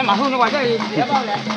မၤဟူန့ၢ်ဝဲဒၣ်အံၤ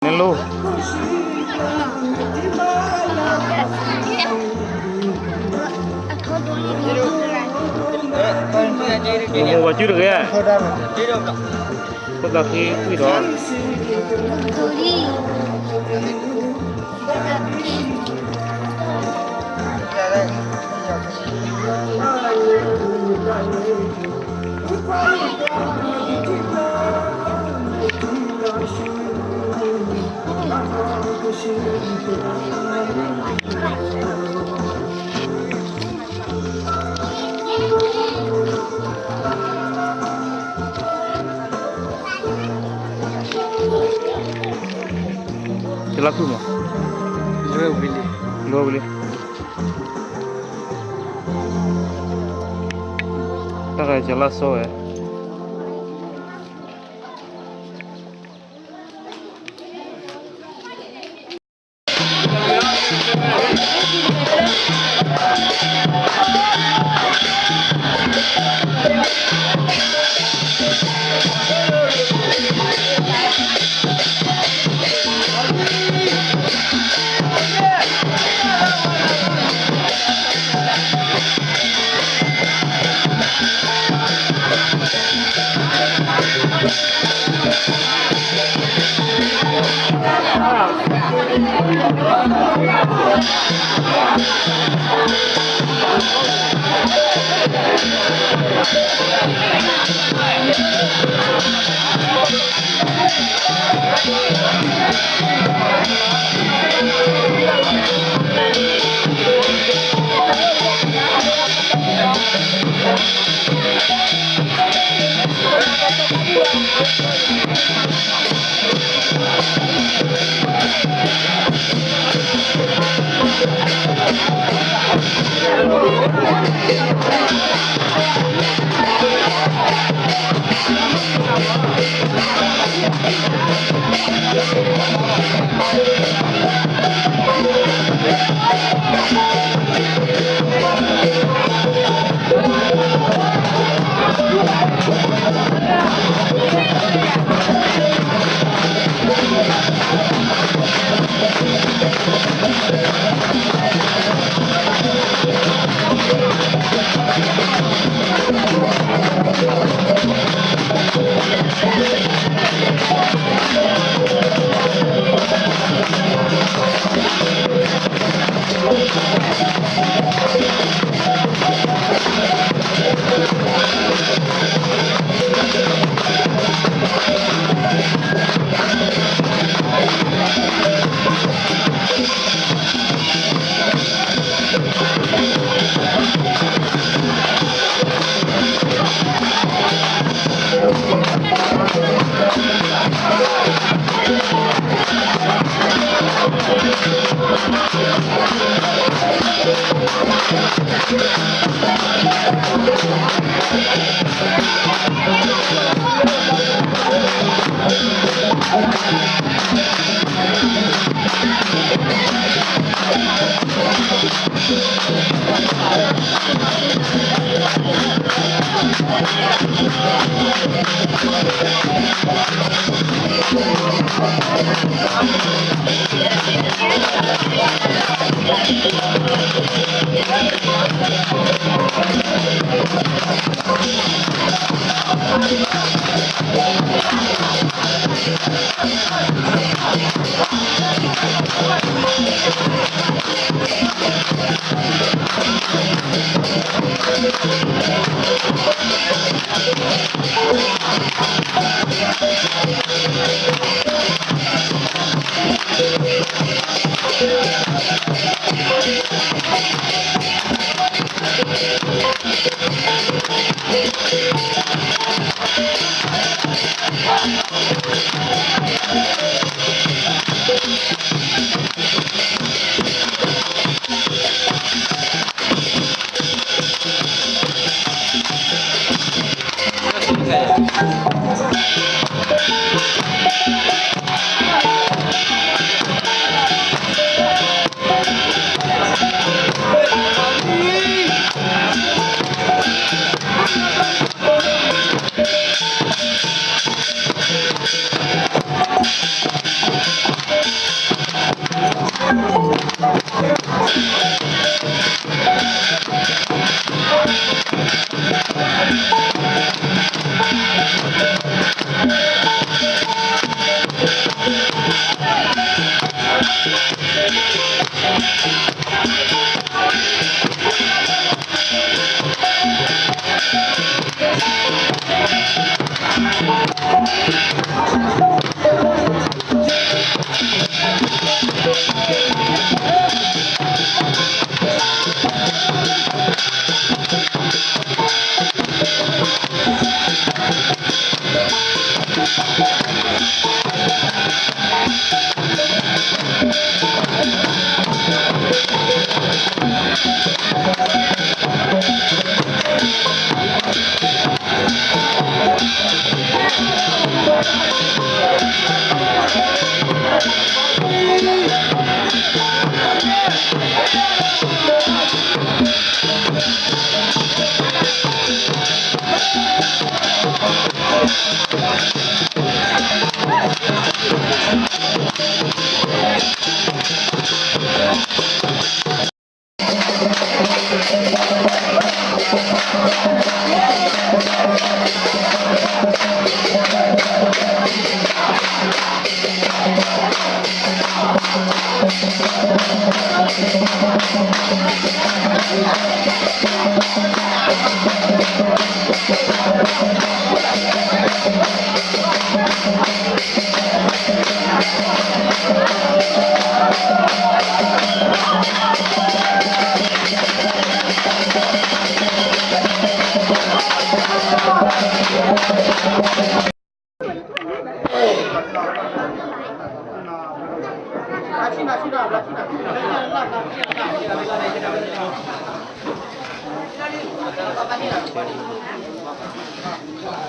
န့ၣ်လိၣ်, မ့ၢ်ဝဲကၠူတဂ့ၤ, ဖိသၣ်ဃံကွံာ်ဒီး ယလီၤခူၣ်မး, လီၤဝံၤလံ, လီၤဝံၤလံ, တၢ်ဂၤယလီၤဆီဝဲ.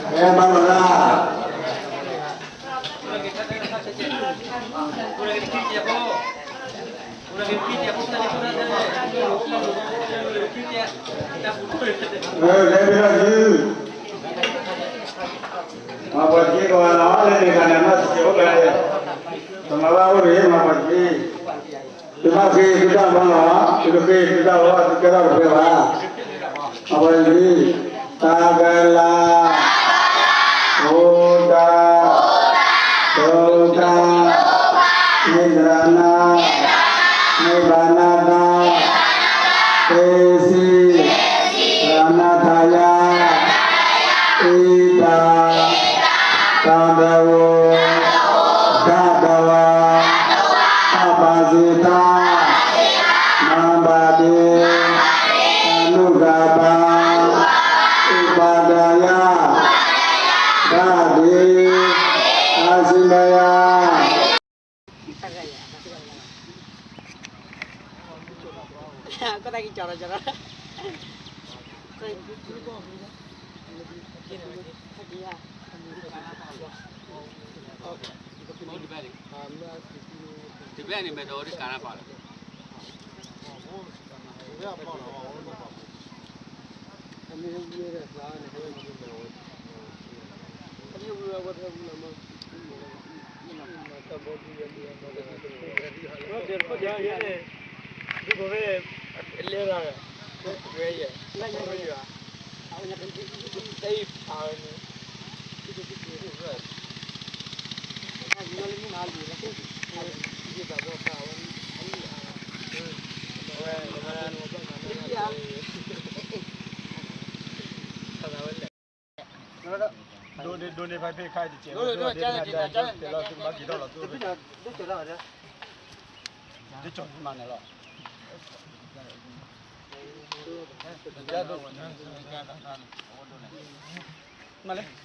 အဲ ဘၣ်လီၤဒၣ် အဲ လဲၤဘၣ်လီၤဒုး မၤပှၤတက့ၢ်ကဝၤနီၤ လၢန့ၣ်ဂၤန့ၣ် မၤတစဲးဖိကျါန့ၣ် တမၤဘၣ်အိၣ်တဂ့ၤ မၤပှၤတက့ၢ် သုမၤဃ့သုတၢ်မၤလီၤ သုတဃ့သုတၢ်လီၤ သုကဲထီၣ်တဖဲဘၣ် အဝဲန့ၣ် တၢ်ကလၤ အိၣ်တၢ် တိတၢ် မ့ၢ်တရၤနၤ မ့ၢ်ဘၣ်နၤတၢ် သ့စံ ရၤနၤထးယၤ အ့တၢ် တၢ်ဒဝိ တၢ်ဒဝါ တၢ်ဘၣ်စံးတၢ် မၤဘၣ်ဒ့ တၢ်နုာ်ဂၤဘါ အ့ပၤဒၤယၤ ဘၣ်ဒ့ အါစံဘါယၤ တဘ့ၣ်န့ၣ် မ့ၢ်တအိၣ်ဒီးကါနါပာ်လီၤ. ဒိးန့ၢ်ဖဲဖဲခါတကဲး တဲလီၤသုကဘၣ်က့ၤထီၣ်လီၤသု တကဲးမးန့ၣ်လီၤ မၤလၢ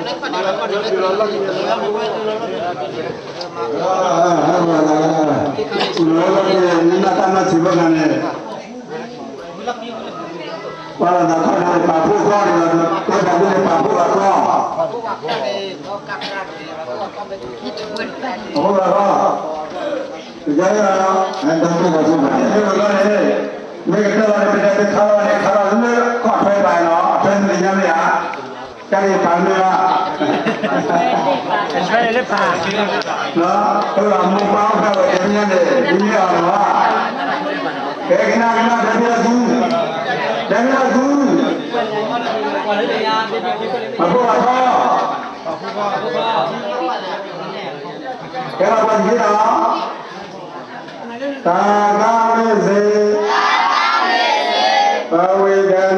နတၢ်မၤစၢၤဘၣ်နၤန့ၣ် ပှၤလၢနၤခီန့ၣ် ပာ်ဖှိၣ်သီန့ၣ်ဒီး တဲပှၤဒ်န့ၣ် ပာ်ဖှိၣ်လီၤသီ အဃိလီၤ, ယဲဒၣ် မ့ၢ်ကတၢၢ်လီၤန့ၣ် ပတဲပခါလီၤန့ၣ် ခါလီၤလၢကီၢ်ထွဲပာ်လီၤ အထွဲသ့ၣ်ညါမ့ၢ်ဧါ, တၢ်န့ၣ်ပာ်မ့ၢ်ဧါ, ပမိၢ်ပၢ်အိၣ်ဖျဲၣ်ဝဲတဲမ့ၢ်န့ၣ် မ့ၢ်အီၤလီၤ, ကဲကနၣ်ကနၣ် တဲမ့ၢ်လၢသူ, တဲမ့ၢ်လၢသူ, အဖိအထီ ကဲလီၤပှၤတက့ၢ်လီၤ, တၢ်သးဝံၣ်စ့ၢ်, ပဝံၣ်ကဲ